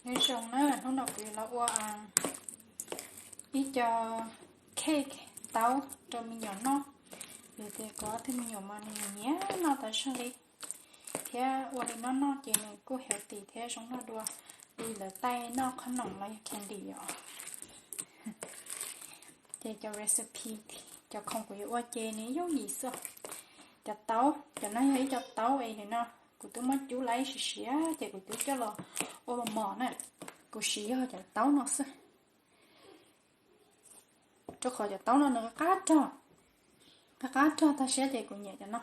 Nyob zoo na, hnub no kuv yuav los ua ib co cake taub rau me nyuam noj. Vim tias kuv ob tug me nyuam mas nws nyiam noj tas zog li, thiab ua li no noj ces nws kuj healthy thiab zoo noj dua li lawv taij noj qhob noom los yog candy os. Ces cov recipe, cov khoom kuv yuav ua ces nws yooj yim xwb. Cov taub, cov no yog ib co taub es nim no kuv twb muab cub laiv siav siav ces kuv twb coj los ua mos mos na. Kuv siv yog cov taub no xwb, rau qhov cov taub no nws qab qab rog, qab qab rog tag siab ces kuv nyiam cov no.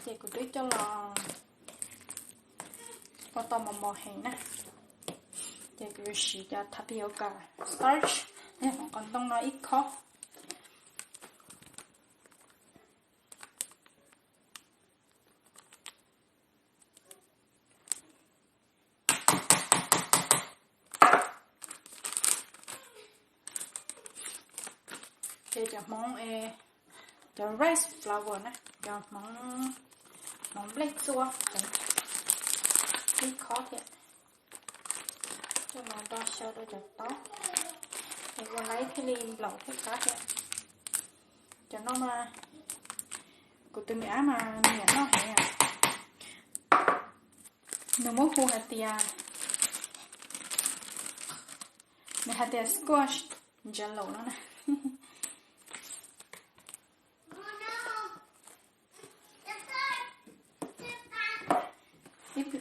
Ces kuv twb coj los ua tau mos mos heev na. Ces kuv yuav siv cov tapioca starch, hmoov qos ntoo no ib khob. Ces cov hmoov, cov rice flour na, cov hmoov nplej txua, ib khob thiab. Coj los do xyaw rau cov taub, es ua laiv thiaj li nplaum thiab qab thiab. Cov no mas kuv tus me ab mas nyiam noj heev. Nws muab hu hais tias, nws hais tias squash jello no na. Ib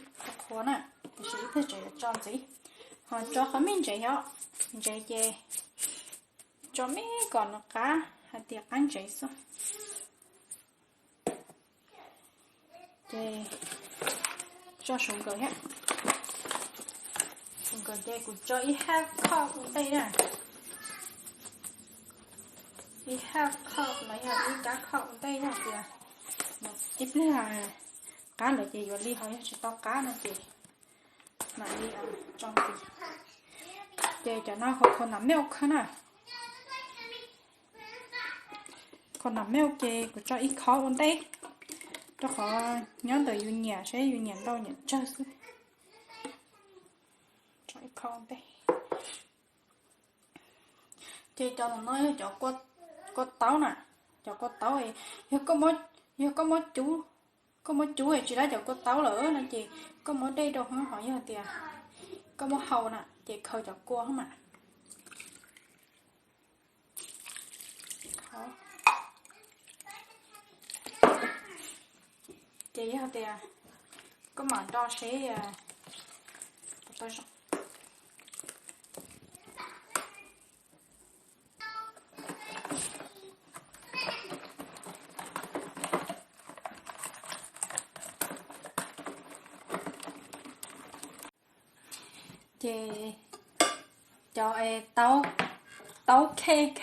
qhuav na, tiam sis ib pliag tseem yuav tso ntxiv, ho tso qhov me ntsev os, ntsev ces tso me kom nws qab hais tias qab ntsev xwb. Ces tso sugar thiab. Sugar ces kuv tso ib half cup ua ntej na, ib half cup los yog ib kab cup ua ntej yog tias ib pliag qab lawm ces yuav li, ho yog tsis tau qab no ces mam li tso ntxiv. Ces cov no coconut milk na, coconut milk ces kuv tso ib khob ua ntej, rau qhov nyob ntawm yus nyiam, saib yus nyiam ntau nyiam tsawg xwb. Tso ib khob ua ntej. Ces cov no yog cov kua taub na, cov kua taub, yog, yog koj muab cub, koj muab cub es tsis lab cov kua taub lawm no ces koj muab dej rau hwv, ho yog tias koj muab hau na ces khaws cov kua hwv mas. Ces yog tias koj mam do seb puas tau zoo. Ces cov taub, taub cake,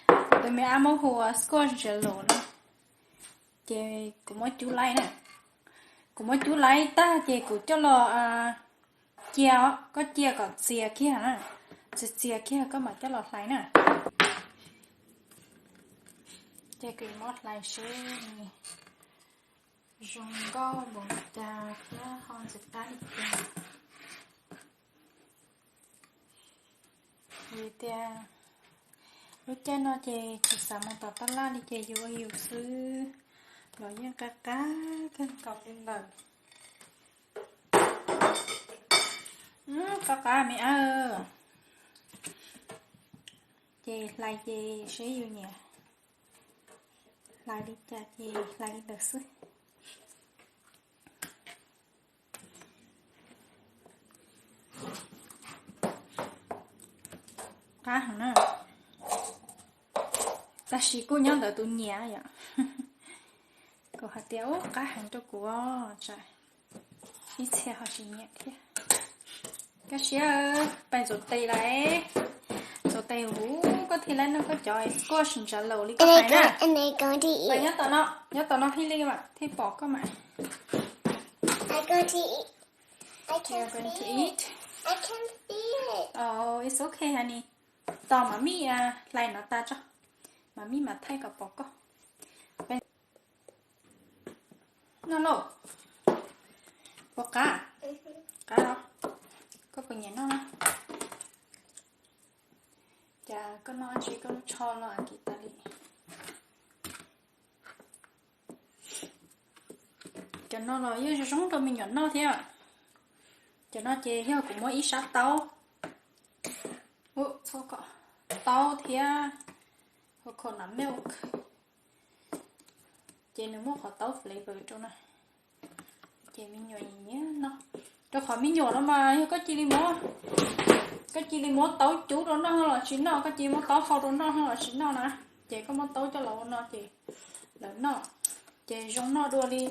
kuv tus me ab muab hu ua squash jello no, ces kuv muab cub laiv na. Kuv muab cub laiv tag ces kuv coj los cia, koj cia kom txias kiag na, txias txias kiag koj mam coj los hlais na. Ces kuv muab hlais seb zoo nkauj npaum li cas thiab ho ntxim qab li cas. Vim tias lub caij no ces tsis xav mus tom tab laj li ces yus ua yus xwb los yeej qab qab kawg nkaus li lawm. Qab qab me ab. Ces hlais ces seb yus nyiam hlais li cas ces hlais li ntawd xwb. Qab heev na, tab sis kuj nyob ntawm tus nyiam yom. Kuv hais tias ub qab heev rau kuv, tsam ib txhia ho tsis nyiam thiab. Koj siab, pais ntxuav tes lawm, ntxuav tes huv koj thiaj li noj koj cov squash jello li koj hais na. Pais nyob tom no, nyob tom no thiaj li mas thiaj pom koj mas. You're going to eat? Oh, it's okay, honey. Tos mami hlais no tas tso, mami mam thaij kom pom koj. Noj lauj. Puas qab? Qab, koj puas nyiam noj na? Cas koj noj dab tsi koj lub tsho los kim tas li? Cov no los yeej zoo zoo rau me nyuam noj thiab. Cov no ces yog kuv muab ib sab taub, taub thiab coconut milk, ces nws muaj qhov taub flavor rau na. Ces me nyuam nyiam noj, rau qhov me nyuam no mas yog koj cia li muab, koj cia li muab taub cub rau noj los tsis noj, koj cia li muab taub hau rau noj los tsis noj na. Ces koj muab taub coj los ua no ces lawv noj, ces zoo noj dua li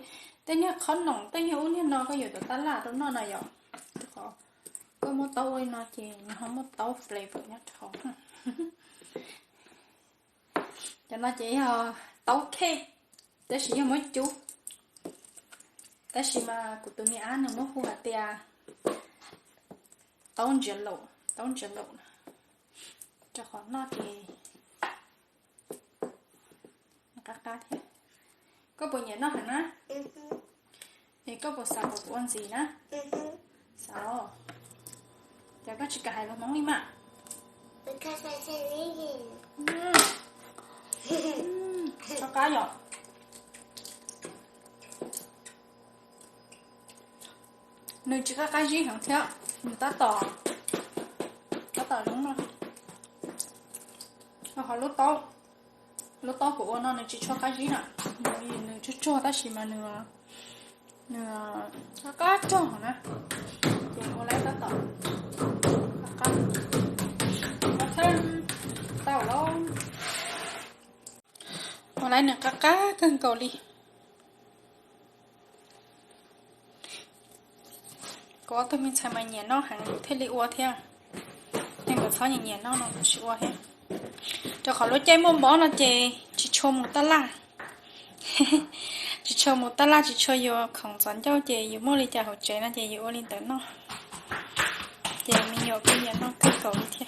tej niag qhob noom tej niag ub niag no koj yuav cov tab laj rau noj na yom. Rau qhov koj muab taub ua li no ces nws ho muaj taub flavor nyob rau hauv. Cov no ces yog taub cake, tab sis yog muab cub. Tab sis mas kuv tus me ab nws muab hu hais tias taub ntsia laum, taub ntsia laum na, rau qhov noj ces qab qab thiab. Koj puas nyiam noj heev na? Es koj puas xav kom kuv ua ntxiv na? Xav os. Ces koj tsis kam hais lus Hmoob li mas. Qab qab yom. Nws tsis qab qab zib heev thiab, nws tab tom, tab tom zoo no. Ho lub taub, lub taub kuv ua no nws tsis tshua qab zib na, nws tsuag tsuag tab sis mas nws, nws qab qab tsuag na. Ces ua lawv tab tom qab qab, ua thawj tau lawm. Ua lawv nws qab qab kawg nkaus li. Kuv ob tug me ntxhais mas nyiam noj heev kuv thiaj li ua thiab. Yog nkawd txhob nyiam nyiam noj no kuv tsis ua thiab. Rau qhov lub caij muaj mob no ces tsis tshua mus taj laj. Tsis tshua mus taj laj tsis tshua yuav khoom txoos ncauj ces yus muaj li cas hauv tsev no ces yus ua li ntawd noj. Ces me nyuam kuj nyiam noj kawg nkaus li thiab.